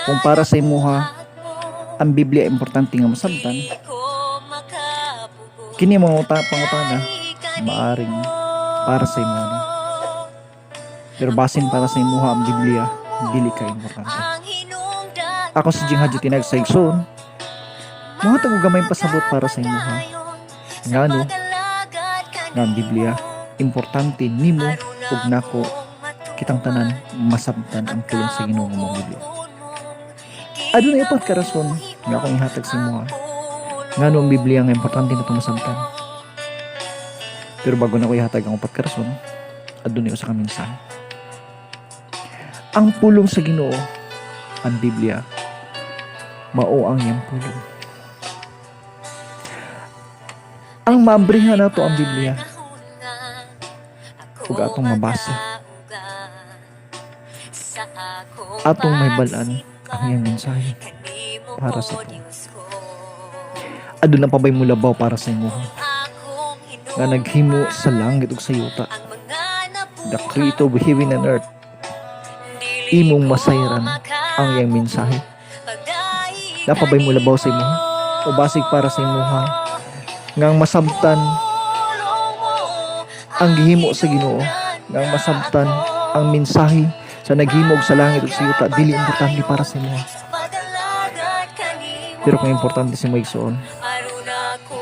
Kung para sa imuha ang Biblia importante nga masabtan, kini mga pangutana maaring para sa imuha ni. Pero basin para sa imuha ang Biblia dili ka importante. Ako si Jing Haji Tinag sa igsoon. Mohatag og gamay pasabot para sa imuha. Ngano nga ang Biblia importante nimo ug nako, kitang tanan, masabtan ang pulong sa Ginoo nga mao'ng Biblia. Adunay upat ka rason nga akong ihatag sa imuha ngano ang Biblia nga importante nato masabtan. Pero bago nako ihatag ang upat ka rason, adunay usa ka mensahe. Ang pulong sa Ginoo, ang Biblia, mao ang iyang pulong. Ang maabrihan nato ang Biblia ug atong mabasa, atong mahibal-an ang iyang mensahe para sa ato. Aduna pa bay molabaw para sa imuha nga naghimo sa langit ug sa yuta, the creator of heaven and earth, imong masayran ang iyang mensahe? Naa pa bay molabaw sa imuha? O basig para sa imuha nga ang masabtan ang gihimo sa Ginoo, nga ang masabtan ang mensahe sa naghimo sa langit ug sa yuta dili importante para sa imuha? Pero kung importante sa imo, igsoon,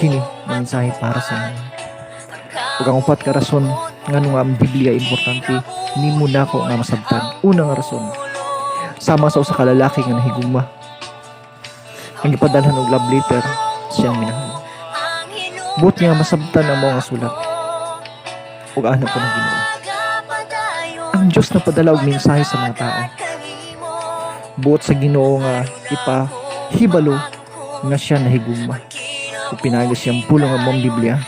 kini nga mensahe para sa imuha. Ug ang upat ka rason ngano nga ang Biblia importante nimo nako nga masabtan. Una nga rason, sama sa usa ka lalaki nga nahigugma ang gipadalhan og love letter siyang minahal. Buot niya masabtan ang mao nga sulat. Ug ana po ng Ginoo. Ang Diyos napadala og mensahe sa mga tao. Buot sa Ginoo nga ipahibalo nga siya nahigugma. Ug pinaagi siyang pulong nga mao'ng Biblia,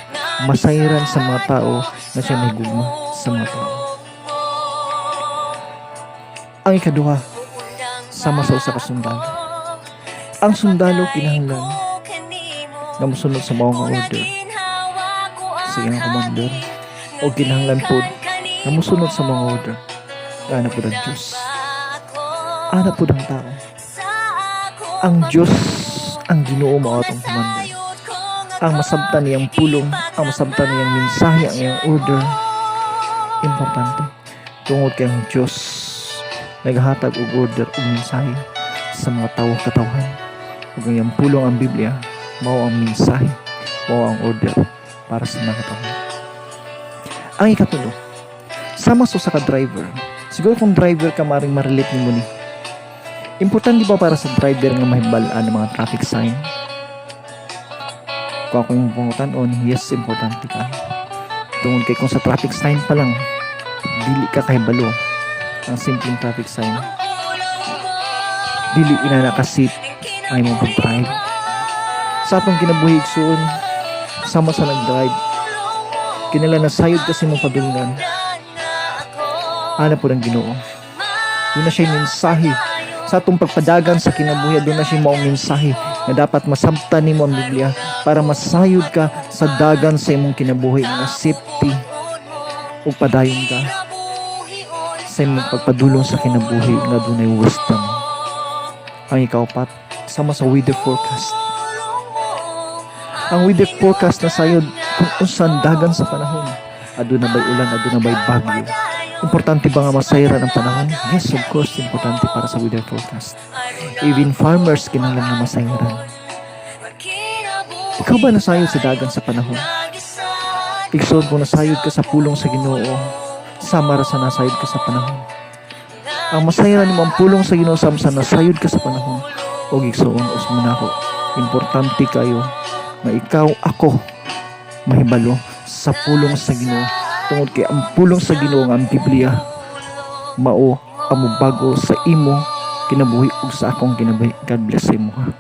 masayran sa mga tao nga siya nahigugma sa mga tao. Ang ikaduha, sama sa usa ka sundalo. Ang sundalo kinahanglan nga mosunod sa mao nga order sa iyang commander o kinahanglan pod nga mosunod sa mga order. Ana pod ang Diyos. Ana pod ang tao. Ang Diyos, ang Ginoo, mao atong commander. Ang masabtan niyang pulong, ang masabtan niyang mensahe, ang iyang order, importante. Tungod kay ang Diyos naghatag og order ug mensahe sa mga tawo katawhan. Ug ang iyang pulong, ang Biblia, mao ang mensahe, mao ang order para sa mga katawhan. Ang ikatulo, sama sa usa ka driver. Siguro kung driver ka, maaring ma-relate nimo ni. Importante ba para sa driver nga mahibal-an ang mga traffic sign? Kung ako yung pangutan-on, yes, importante ka. Tungod kay kung sa traffic sign pa lang, dili ka kahibalo ang simpleng traffic sign, dili ina ka-safe ang imong pag-drive. Sa atong kinabuhi, igsoon, sama sa nag-drive, kinahanglan nasayod ka sa imong padulngan. Ana pod ang Ginoo. Duna siya mensahe sa atong pagpadagan sa kinabuhi, duna siya maong mensahe nga dapat masabtan nimo ang Biblia para masayod ka sa dagan sa imong kinabuhi nga safety ug padayon ka sa imong pagpadulong sa kinabuhi nga dunay wisdom. Ang ikaupat, sama sa weather forecast. Ang weather forecast nasayod kung unsan dagan sa panahon. Aduna ba'y ulan, aduna ba'y bagyo? Importante ba nga masayran ang panahon? Yes, of course, importante para sa weather forecast. Even farmers kinahanglan nga masayran. Ikaw ba nasayod sa dagan sa panahon? Igsoon, kung nasayod ka sa pulong sa Ginoo, sama ra sa nasayod ka sa panahon. Ang masayran nimo ang pulong sa Ginoo sama sa nasayod ka sa panahon. O igsoon, usmo nako. Importante kayo nga ikaw, ako, mahibalo sa pulong sa Ginoo. Tungod kay ang pulong sa Ginoo nga ang Biblia mao ang mobago sa imo kinabuhi ug sa akong kinabuhi. God bless sa imo ha.